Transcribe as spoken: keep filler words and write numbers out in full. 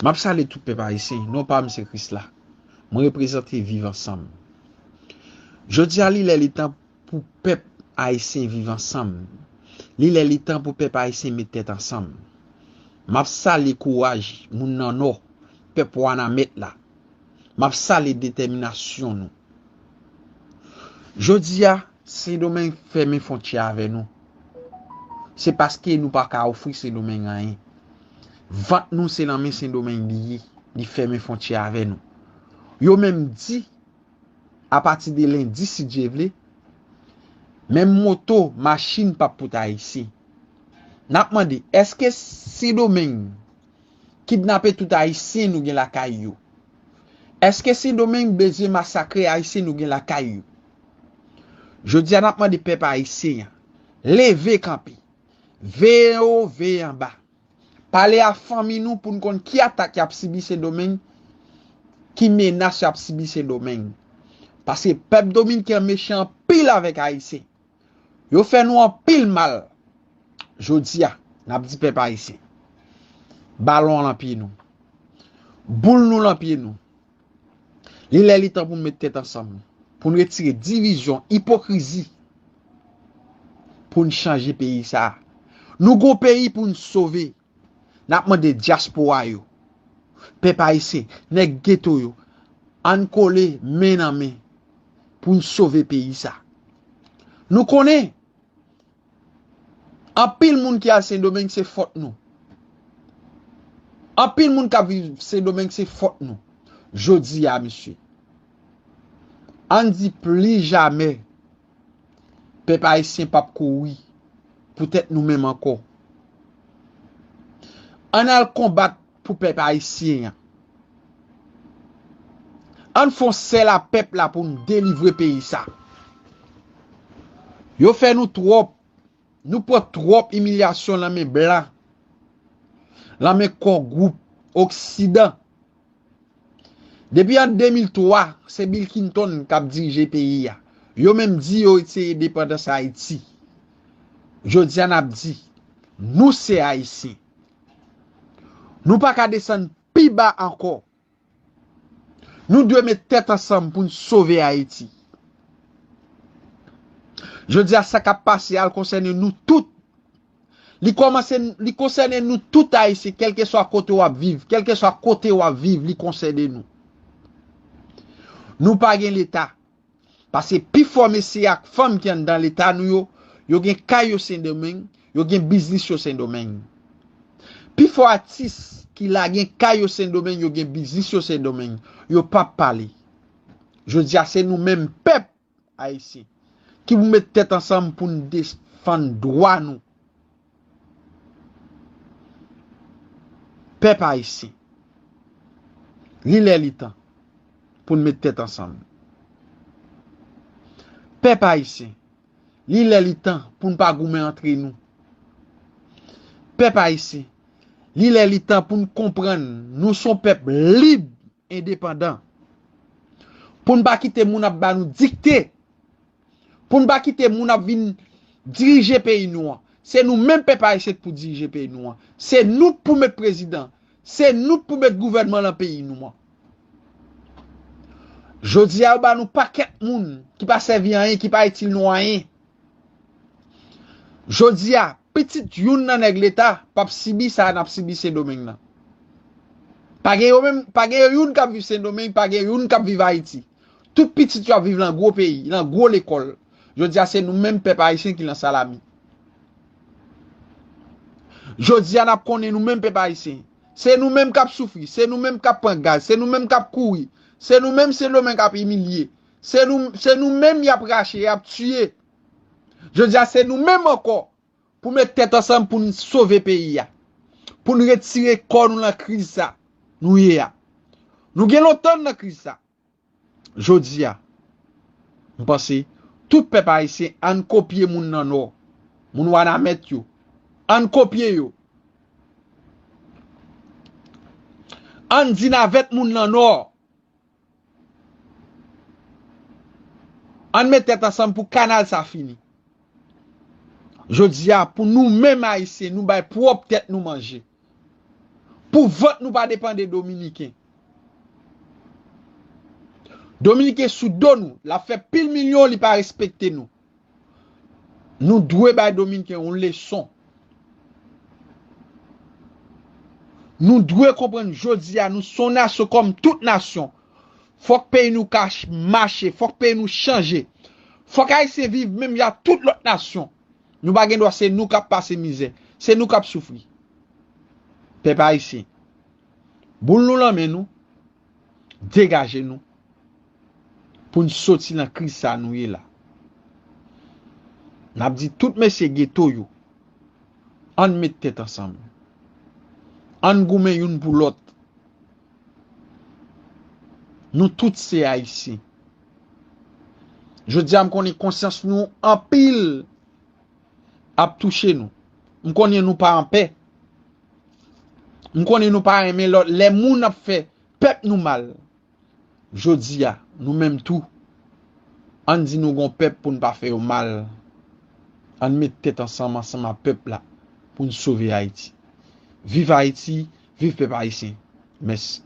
M ap salye tout pèp ayisyen. Non pa m se Krisla. Mwen reprezante Viv Ansanm. Jodi a, li lè li tan pou pèp ayisyen viv ansanm. Li lè li tan pou pèp ayisyen met tèt ansanm. M ap salye kouraj moun nan Nò, pèp Wanament la. M ap salye detèminasyon nou. Jodi a, Sendomeng fèmen fwontyè avè nou. Se paske nou pa ka ofri Sendomeng anyen. Vant nou se nan men Sendomeng li ye. Li fèmen fwontyè avè nou. Yo menm di, apati de lendi, si Dye vle, menm moto, machin p ap pote Ayisyen. N ap mande, èske Sendomeng kidnape tout Ayisyen nou gen lakay yo? Èske Sendomeng bezwen masakre Ayisyen nou gen lakay yo? Jodi a, n ap mande pèp ayisyen an, leve kanpe. Veye wo, veye anba. Pale a fanmi nou pou n konn ki atak y ap sibi Sendomeng, ki menas y ap sibi Sendomeng. Paske pèp dominiken an mechan anpil avèk Ayisyen. Yo fè nou anpil mal. Jodi a, n ap di pèp ayisyen, balon an lan pye nou. Boul nou lan pye nou. Li lè li tan pou n met tèt ansanm, pou n retire divizyon, ipokrizi, pou n chanje peyi sa a. Nou gon peyi pou n sove. N ap mande dyaspora yo, pèp ayisyen, nèg geto yo, ann kole men nan men pou n sove peyi sa. Nou konnen, anpil moun ki al Sendomeng se fòt nou. Anpil moun k ap viv Sendomeng se fòt nou. Jodi a, mesye, ann di pli jamè pèp ayisyen p ap kouri pou tèt nou menm ankò. Ann al konbat pou pèp ayisyen an. Ann fè yon sèl a pèp la pou n delivre peyi sa. Yo fè nou twòp. Nou pran twòp imilyasyon lan men blan, lan men kò gwoup oksidan. Depi an de mil twa, se Bill Clinton k ap dirije peyi a. Yo menm di yo retire endepandans Ayiti. Jodi a, n ap di, nou se Ayisyen. Nou pa ka desann pi ba ankò. Nou dwe met tèt ansanm pou n sove Ayiti. Jodi a, sa k ap pase a, l konsène nou tout. Li kòmanse, li konsène nou tout Ayisyen, kèlkeswa kote w ap viv, kèlkeswa kote w ap viv, li konsène nou. Nou pa gen Leta. Paske pifò mesye ak fanm ki anndan Leta nou yo, yo gen kay yo Sendomeng, yo gen biznis yo Sendomeng. Pifò atis ki la gen kay yo Sendomeng, yo gen biznis yo Sendomeng, yo p ap pale. Jodi a, se nou menm pèp ayisyen ki pou met tèt ansanm pou n defann dwa nou. Pèp ayisyen, li lè li tan pou n met tèt ansanm. Pèp ayisyen, li lè li tan pou n pa goumen antre nou. Pèp ayisyen, li lè li tan pou n konprann nou se yon pèp lib, endepandan. Pou n pa kite moun ap ba nou dikte. Pou n pa kite moun ap vin dirije peyi nou an. Se nou menm pèp ayisyen k pou dirije peyi nou an. Se nou k pou met prezidan. Se nou k pou met gouvènman lan peyi nou an. Jodi a, yo ba nou pakèt moun ki pa sèvi anyen, ki pa itil nou anyen. Jodi a, pitit youn nan nèg Leta p ap sibi sa n ap sibi Sendomeng nan. Pa gen yo menm, pa gen yo youn k ap viv Sendomeng, pa gen youn k ap viv Ayiti. Tout pitit yo ap viv lan gwo peyi, lan gwo lekòl. Jodi a, se nou menm pèp ayisyen ki lan salami. Jodi a, n ap konnen nou menm pèp ayisyen. Se nou menm k ap soufri, se nou menm k ap pran gaz, se nou menm k ap kouri, se nou menm Sendomeng k ap imilye, se nou, se nou menm y ap rache, y ap tiye. Jodi a, se nou menm ankò pou met tèt ansanm pou n sove peyi a, pou n retire kò nou lan kriz sa nou ye a. Nou gen lontan n nan kriz sa. Jodi a, m panse tout pèp ayisyen, ann kopye moun nan Nò, moun Wanament yo. Ann kopye yo. Ann di n avèk moun nan Nò. Ann met tèt ansanm pou kanal sa fini. Jodi a, pou nou menm ayisyen, nou bay pwòp tèt nou manje. Pou vant nou pa depann de Dominiken. Dominiken sou do nou, l ap fè pil milyon, li pa respekte nou. Nou dwe bay Dominiken yon leson. Nou dwe konprann jodi a, nou se yon nasyon kòm tout nasyon. Fòk peyi nou ka ch- mache, fòk peyi nou chanje. Fòk Ayisyen viv menm jan ak tout lòt nasyon. Nou pa gen dwa se nou k ap pase mizè, se nou k ap soufri. Pèp ayisyen, boul nou nan men nou, degaje nou pou n soti nan kriz sa nou ye la. N ap di tout mesye geto yo, ann met tèt ansanm. Ann goumen youn pou lòt. Nou tout se Ayisyen. Jodi a, m konnen konsyans nou anpil ap touche nou. M konnen nou pa anpè. M konnen nou pa renmen lòt lè moun ap fè pèp nou mal. Jodi a, nou menm tou, ann di nou gon pèp pou n pa fè yo mal. Ann met tèt ansanm, ansanm ak pèp la, pou n sove Ayiti. Viv Ayiti, viv pèp ayisyen. Mèsi.